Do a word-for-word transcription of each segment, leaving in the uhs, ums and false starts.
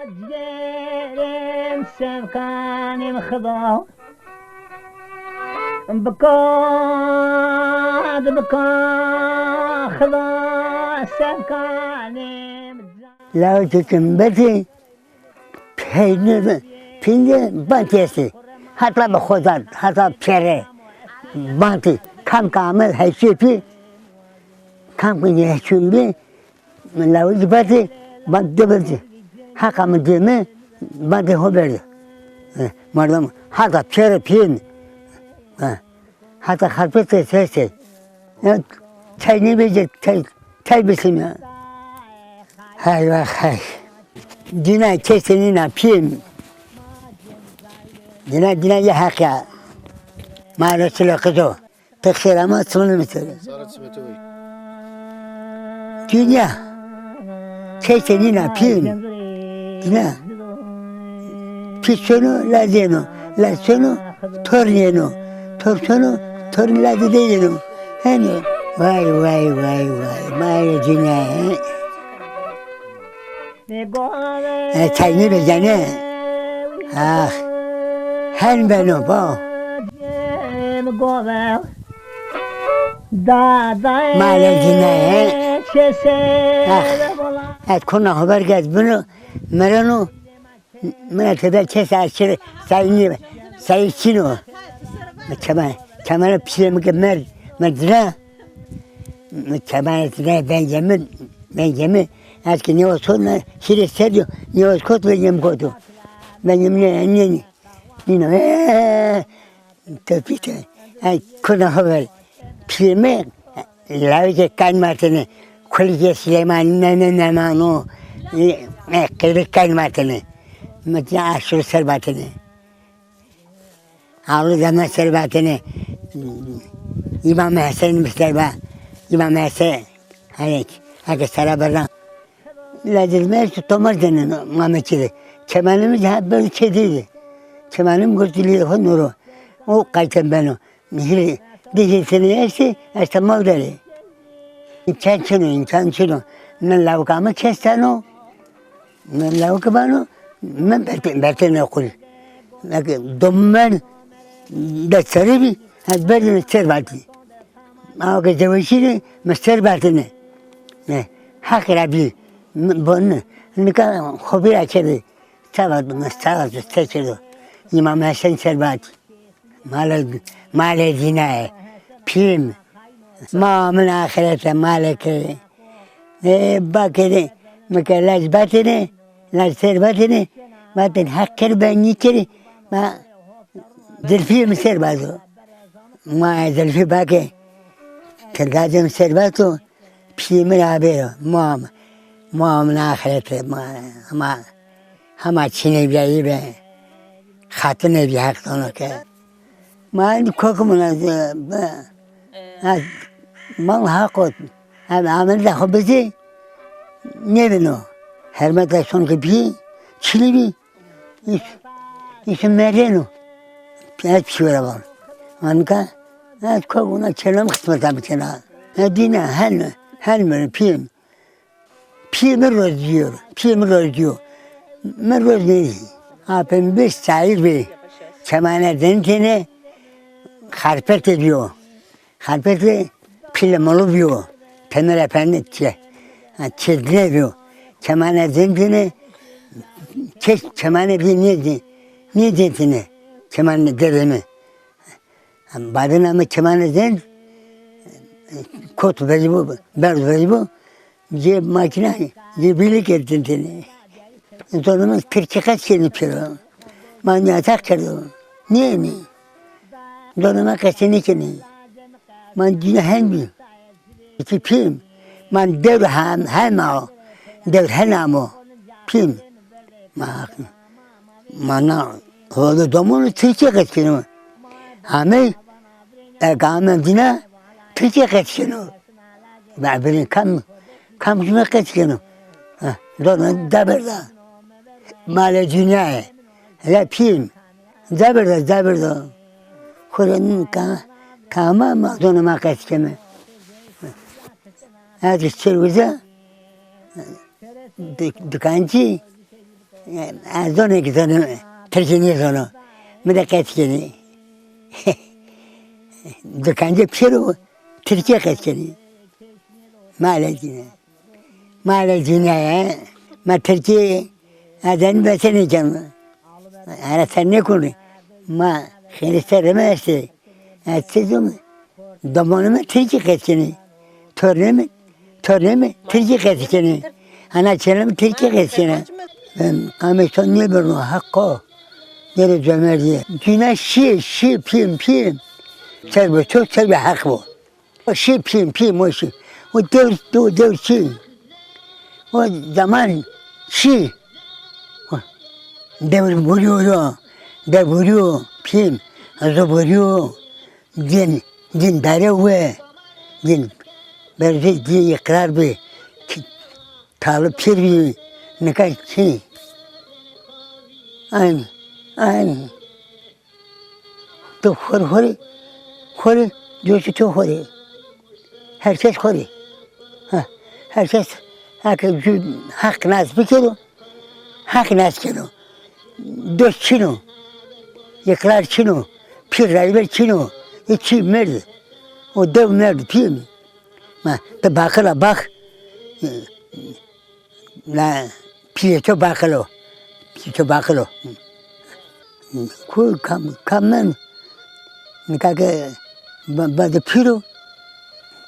Cigerên sevkanên Xido. Bika, bika, Xido sevkanê. Lawikê ke betê, peynir, pînde bantî estê. Hata bi xozan, hata pere. Bantî, kam ke ame heşê pî, kam ke heşûn bî, mi lawikî betê, bantî de berdî. Heqa mi dême, bantê ho berdî. E, merdim, hata pere pîyê mi. E. Hata xerpete sesê. Ya, çay nêvecê, çay, çay bisim ya. Hay vah hay. Dîna kesê nîna pîyê mi. Dîna, dîna ye heq ya. Ma Resûlê Xido. Ti xêr ama, sima nêmîsere. Sara çimê to vey. Dinya. Kesê nîna pîyê mi. Dîna. Pî sono, laz yeno. Laz sono, torn yeno. Torn sono, torn lazê dey yeno. Henî. Vay, vay, vay, vay. Ma rê dîna, he. E, çay nêvecane. Ah. Hen beno, bo. Ma rê dîna, he. Ah. Ez kona xo ver ke ez bino, mereno. Mi ra tede kes aşir sayni, sayı çino. Mi çama, çamana pişire mi ke mer, mi dina. Mi çamana dina ben yemi, ben yemi. Aşkı ne olsun ne, şire sedio, ne olsun kot ben yemi kotu. Ben yemi ne, ne, ne, ne, ne, Tepîte. Ay, kuna haber. Pîyê mi, lawikê kay matene. Kulikê Silêman, Meme Memano. E, e, qeyde kay matene. Mesela aşırı ser vatene. Avlu zaman ser vatene. İmam Hesen mi ser va. İmam Hesen. Hani, hake sara berna. Lazê mi esto tomar denen ma mi çi de. Çemanê mi ha beno çê dey de. Çemanê mi gurtulî ho noro. O qayten beno. Hîrê, di hîrê senî estê, esta mal der ê. Însan çin o, însan çin o. Mi lawika mi kes dano. Mi lawika bano, mi berte-, bertêne qul. Eke domen de serî bî, ez berdêne ser vatî. Awa ke zewejîne, mi ser vatêne. Ne, Heq ra bî, mi, bo ne. Nika xo bîra kerdê. Sava, sava, se kerdo. Îmam Hesen ser vatî. Male, male dîna ye. Pîyê mi. Ma min axirete male kerê. E, bakere, mi ke laj vatêne, laj ser vatêne, vatên Heq kerd ben nîkerî, ma Zilfî mi ser vato. Ma Zilfî bake, ke lajê mi ser vato, pîyê mi ra bêro, ma, ma min axirete, ma, ma, hema çinê bîyayî be, xatinê bî Heq dono ke. Ma indi kokim ona, e, e, mal haq o. Hem amel de xo bizê, nêvino. Hermeta şon ke bî, çinî bî, îş, îşin mereno. Ez pî ra val. Ma nika, ez kokim ona, çênem xizmeta bikena. E, dîna, hen, hen mi, pîyê mi. Pîyê mi roz dîyo, pîyê mi roz dîyo. Mi roz nêdî. Apên bî, sahîr bî. Çemane dintêne, xarpete bîyo. Xarpete pîle molo bîyo. Temir Efendi çe-, ha, çêdine bîyo. Çemane dintêne, çe-, çemane bî nêdî-, nêdintêne. Çemane dedê mi. Badêna mi çemane zend, kot vecîbo, berz vecîbo, cê makîna, cê bîlî kerdin tenê. Zonê mi tirkî qet kenî pêro. Ma nîyata kerdo. Nênî. Zonê ma qesê nêkenî. Ma dîna hen bî. Ti pîyê mi. Ma dewr hem, hem o. Dewr hen amo. Pîyê mi. Ma, ma na, holo domonu Tirkîya qet keno. Amey, e, ame dîna Tirkîya qet keno. Ma birîn kam, kam kime qet keno. Ha, dona da berda. Male dîna ye. La pîyê mi. Da berda, da berda. Xo ra nika, tamam, ma zonê ma qet keme. Ez ki çir uza, dik-, dikancî, Ez zonê ki zono, tirkî nêzono. Mi de qet kenî. Dukancê pêro tirkî qet kenî. Maalesef. Maalesef, ma tirkî ez enî besenê keno. Hera ser nêkeno. Ma xêrê serê mi estê. Ez çi zûm, domanê mi tirkî qet kenê. Tornê mi, tornê mi tirkî qet kenê. Ana çênê mi tirkî qet kenê. Ben amê to nêbirno, heq o. Dêrê cömertîye. Cîna şî, şî, pîm, pîm. Ser bi to, ser bi heq bo. O şî, pîm, pîm, o şî. O dewr, o dewr şî. O zaman şî. O dewr buriyo, dewr buriyo, pîm. Ezo buriyo. Din, din dare we. Din, berzi din îqrar bi. Ki-, Talib pîr bî, nika çi? Aynı, aynı. Tu xo rê, xo rê, xo rê, coşî to xo rê. Her kes xo rê. Ha, her kes hak, heq nas bikero, heq nas keno. Dost çin o, îqrar çin o, pîr rayber çin o. E çi merd? O dew merd, pîr mi? Ma, ti baqila bax. La pîyê to baqil o. Pîyê to baqil o. Ku kam, kam mend? Nika ke ba-, badê pîr o,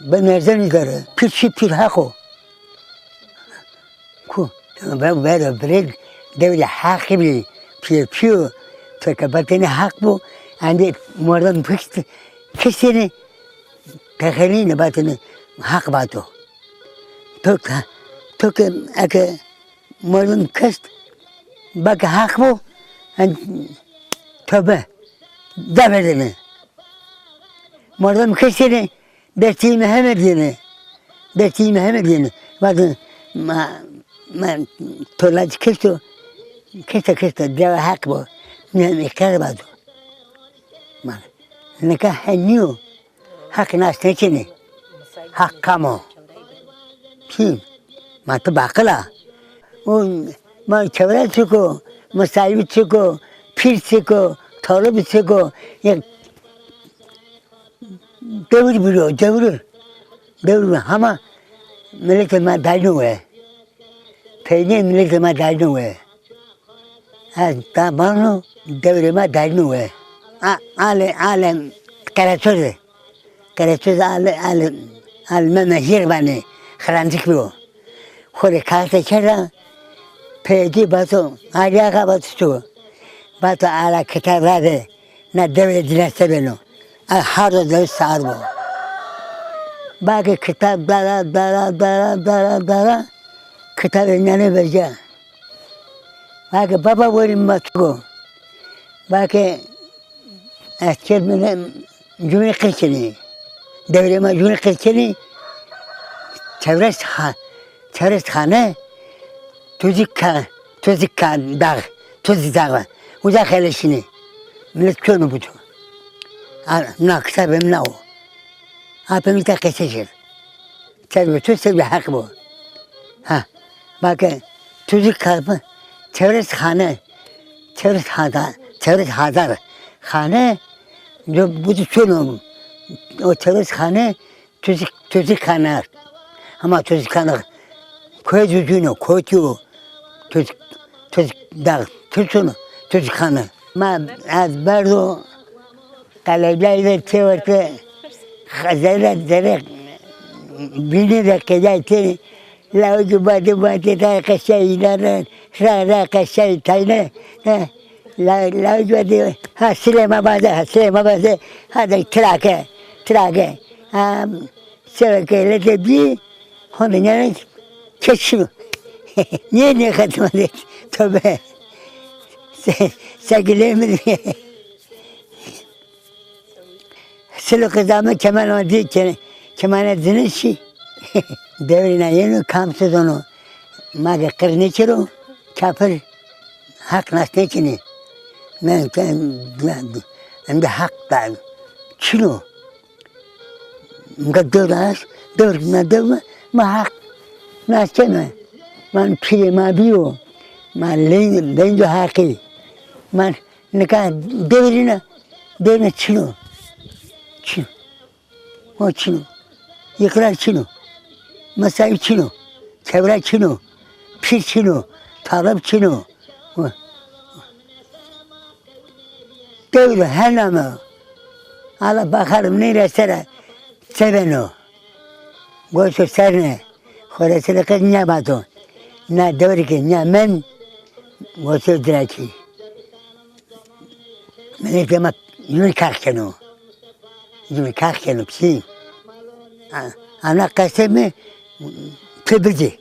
ben erzenî der. Pîr çi, pîr heq o. Ku, be-, bero birêd, dewrê heqî bî, pîyê pîyo, to ke batenî heq bo, endî mordem kişt-, kiştêne, texelîne batenî heq bato. To ke, to ke eke merdim kişt, bake heq bo, en, tobe, deverdêne. Merdim kiştêne, destî mi heme dêne. Destî mi heme dêne. Vato, ma, ma, to laj kişto, kişto, kişto, dewa heq bo. Mi hem îqrar vato. Ma, nika henî yo. Heq nas nêkenê. Heq kam o? Kî? Ma ti baqil a. O, ma çewres çik o, misayîb çik o, pîr çik o, talib çik o. Ya, dewir biro, dewir. Dewir biro. Hama miletê ma dayno we. Peynê miletê ma dayno we. Ez tamam o, dewrê ma dayno we. A, ale, ale, Qereçoz. Qereçoz ale, ale, ale Meme Hîr vanê, xirancik bi o. Xo rê kaxite kerda, peyê dî vato, Alî Axa vato çi o? Vato ala kitab rade, na dewrê dîna se beno. Ez hardo dewr sar bo. Bake kitab dara, dara, dara, dara, dara, kitabê nane verca. Vake baba werî ma çik o? Vake esker mi ne cumê qir kenî. Dewrê ma cumê qir kenî. Çewres ha-, çewres xane, tuzî ka-, tuzî ka-, dax, tuzî dax. Uza xeleşînî. Milet keno buto. A, na kitabê mi na o. Apê mi te qesey kerd. Ser bi to, ser bi heq bo. Ha, bake, tuzî kapı, çewres xane, çewres hazar, çewres hazar xane, bu, bu da şöyle, o çewres xane, tuzî, tuzî xane. Ama tuzî xane, koyê Cücüno, koyê Tuzî, Tuzî dağ, Tuzî, Tuzî xane. Ma ez berdo, Qeleybîyayî de têwerte, Xezere zere bînî de qedayî tênî. Lawikî badê badê ra qeşayî ra ra, ra ra qeşayî tayne. He. La-, lawikî badê, ha, Silê ma baze, ha, Silê ma baze, ha de tirake, tirake. Ha, seweke lete bî, honde nêrê kes şino. Nê nê xetma de, tobe. Se-, sekîlê mi. Silo qizame keman ma dî ke-, kemane zine şî. Devrîna yeno kam se zono. Ma ke qir nêkero, kafir heq nas nêkenê. Men ke, em de heq da çin o. Nika dewr est, dewr na dewr ma heq nas keme. Van pîrê ma bîyo. Ma leyndo, leyndo Heqî. Ma nika devirîna, devirîna çin o. Çin o. O çin o. Yıkılar çin o. Mesayî çin o. Çevre çin o. Pîr çin o. Talib çin o. O. Dewr her name. Ala bakalım neyre sere çeveno. Goşo serne. Xoresi de kız ne bato. Ne dewr ki ne men. Goşo direki. Melek de ma yürü kalk keno. Yürü kalk keno psi. A-, ana kasemi tebirdi.